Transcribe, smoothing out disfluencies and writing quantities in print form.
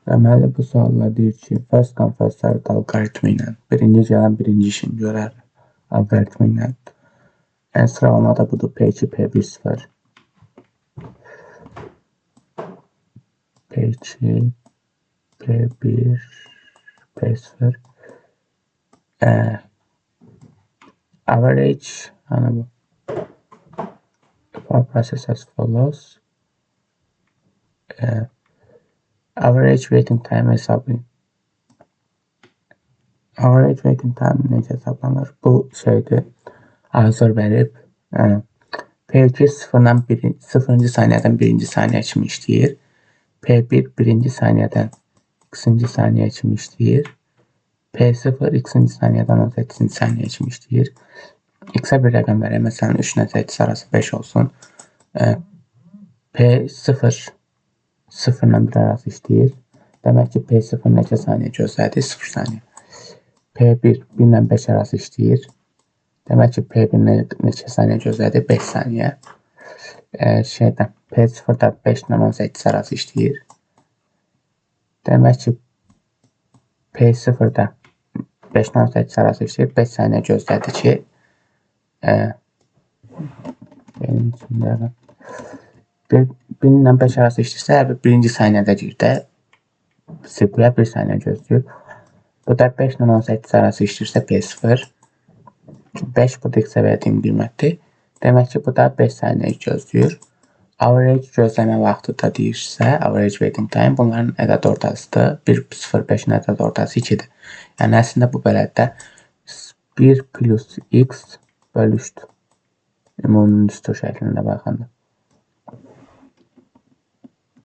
Deməli, bu suallar deyir ki, first come first served alqoritmi ilə birinci gələn birinci işini görər alqoritmi ilə. Yəni, sıralama da budur. P2, P1, 0. P2, P1, P0. Average, hani bu. For process as follows. Average waiting time hesablayın. Average waiting time necə hesablanır? Bu şeydir. Hazır verib. P2 sıfırdan bir, sıfırıncı saniyədən birinci saniyə kimi işləyir. P1 birinci saniyədən x-inci saniyə kimi işləyir. P0 x-inci saniyədən 18-ci saniyə kimi işləyir. X-ə bir rəqəm verək. Məsələn, 3 ilə 8 arası 5 olsun. P0 0 ilə 1 arası işləyir. Demək ki, P0 neçə saniyə gözlədi? 0 saniyə. P1 1 ilə 5 arası işləyir. Demək ki, P1 neçə saniyə gözlədi? 5 saniyə. P0 da 5 ilə 18 arası işləyir. Demək ki, P0 da 5 ilə 18 arası işləyir. 5 saniyə gözlədi ki, benim içində 1 ilə 5 arası işləyirsə, birinci saniyədə girdi. CPU-ya 1 saniyə gözləyir. Bu da 5 ilə 18 arası işləyirsə P0. 5 burada x-ə verdiyim qiymətdir. Demək ki, bu da 5 saniyə gözləyir. Average gözləmə vaxtı da deyirsə, average waiting time bunların ədəd ortasıdır. 1.05-in ədəd ortası 2-dir. Yəni, əslində bu belədir də 1 plus x bölü 3-dür. Ümumi düstur şəklində baxanda.